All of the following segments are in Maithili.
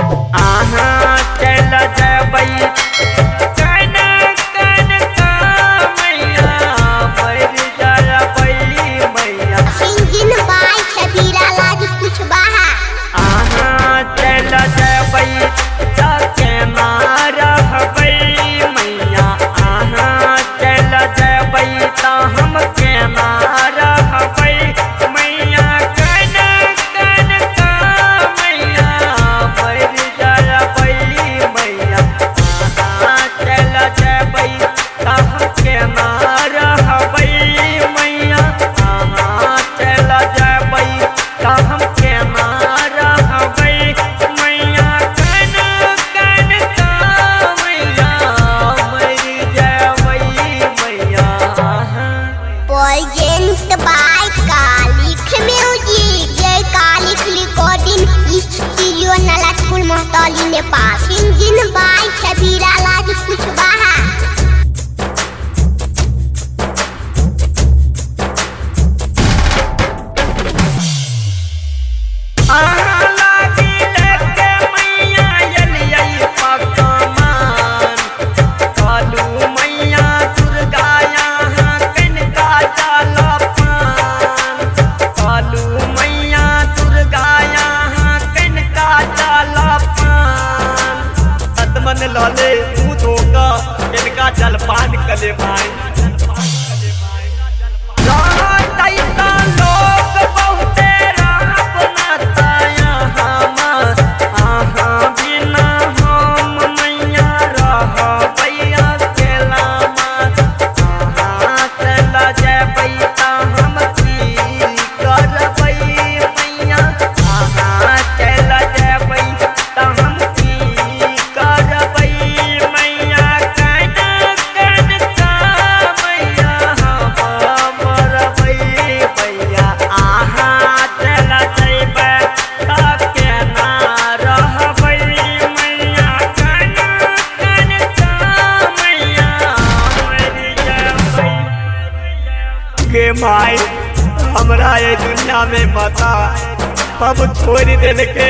अहाँ चल जेबै केना केना मैया मरि जेबै मैया। सिंगिंग बाय छबीला लाल कुशवाहा। अहाँ चल जेबै तऽ केना रहबै मैया। अहाँ चल जेबै तऽ हम केना रहबै मैया। केना केना मैया मरि जेबै मैया। अहाँ चल जेबै तऽ हम केना रहबै मैया। अहाँ चल जेबै तऽ हम केना रहबै मैया। केना केना मैया मरि जेबै मैया। Present by Kalikh music. Jai Kalikh recording studio, Nalatpur, Mahtauli, Nepal. Singing by Chhabila Lal Kushwaha. अहाँ लागी लेके मैया एलियै पकवान। कहलू मैया दुर्गा यहाँ कनिका जलपान। कहलू मैया दुर्गा यहाँ कनिका जलपान। सतमन लले मुँह धोकऽ इनका जलपान कले माई। रहतै तऽ लोक बहुते रहब न तऽ अहाँ बिना हम मैया रहबै अकेलामा। अहाँ चल जेबै तऽ हम की करबै मैया। अहाँ चल जेबै तऽ हम की करबै मैया। केना केना मैया हम मरबै मैया। अहाँ चल जेबै तऽ केना रहबै मैया। केना केना मैया मरि जेबै। गे माई, हमरा ये दुनिया में माता सब छोड़ देलके,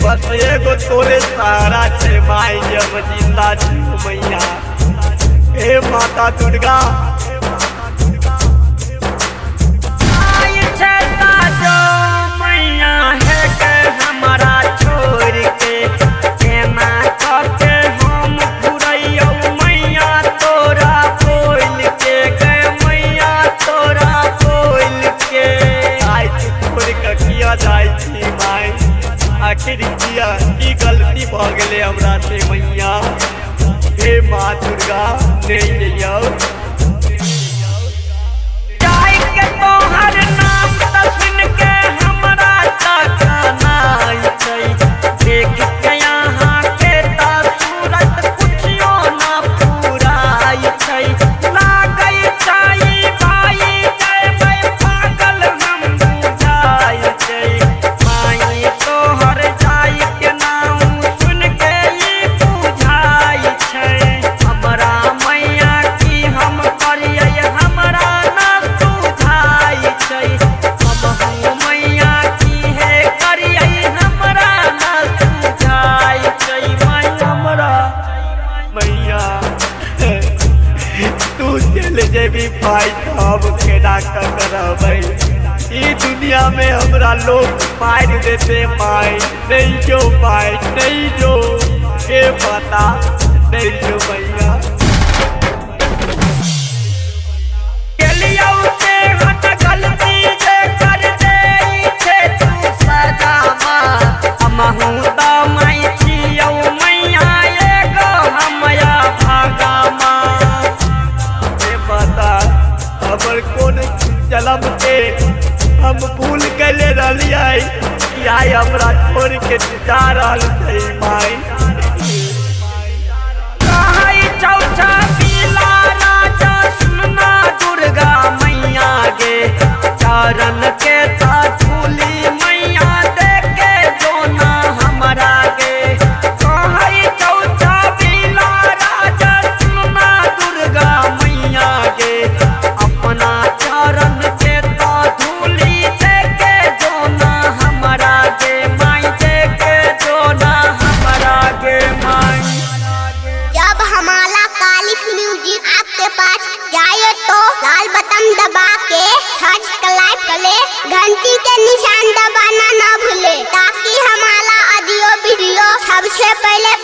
बस एगो तोरे सहारा छै माई, जे हम जिंदा छी मैया। हे माता दुर्गा। आइ छै ताजो मैया हे के हमरा छोड़ के केना कऽ हम घुरैयौ मैया तोरा बोल के गे मैया तोरा बोल के। आइ तू छोड़ के किया जाइ छी माई? आखिर किया, की गलती भऽ गेलै हमरा से मैया? हे माँ दुर्गा, नहीं जइयौ। जाय के तोहर नाम तऽ सुन के हमरा तकनाइ छै। देख के यहाँ के तऽ सूरत कुछियो ना पुराइ छै। लागै छै भाई जेबै पागल हम बुझाइ छै। माई तोहर जाय के नाम सुन के ई बुझाइ छै। हमरा मैया की हम करियै हमरा ना सुझाइ छै। हमहूँ मैया की हे करियै हमरा ना सुझाइ छै। माई हमरा मैया, तू चल जेबी भाई तऽ हम केना कऽ रहबै? ई दुनिया में हमरा लोग मारि देते माई। नहीं जो माई, नहीं जो। हे माता, नहीं जो मैया। गेलियौ तेहन गलती जे कर देइ छै तू सजामा। हमहूँ तऽ माइ छियौ मैया एगो हमया भागामा। हे माता, हमर कोन जन्म के हम भूल कैले रहलियै कि आइ हमरा छोड़ के जा रहल छै माई? कहै छौ छबीला राजा सुनना दुर्गा मैया गे। चरण के तऽ धूली मैया दे के जोना हमरा गे। कहै छौ छबीला राजा सुनना दुर्गा मैया गे। अपना चरण के तऽ धूली दे के जोना हमरा गे। माई दे के जोना हमरा। कर ले, घंटी के निशान दबाना न भूले, ताकि हमारा ऑडियो वीडियो सबसे पहले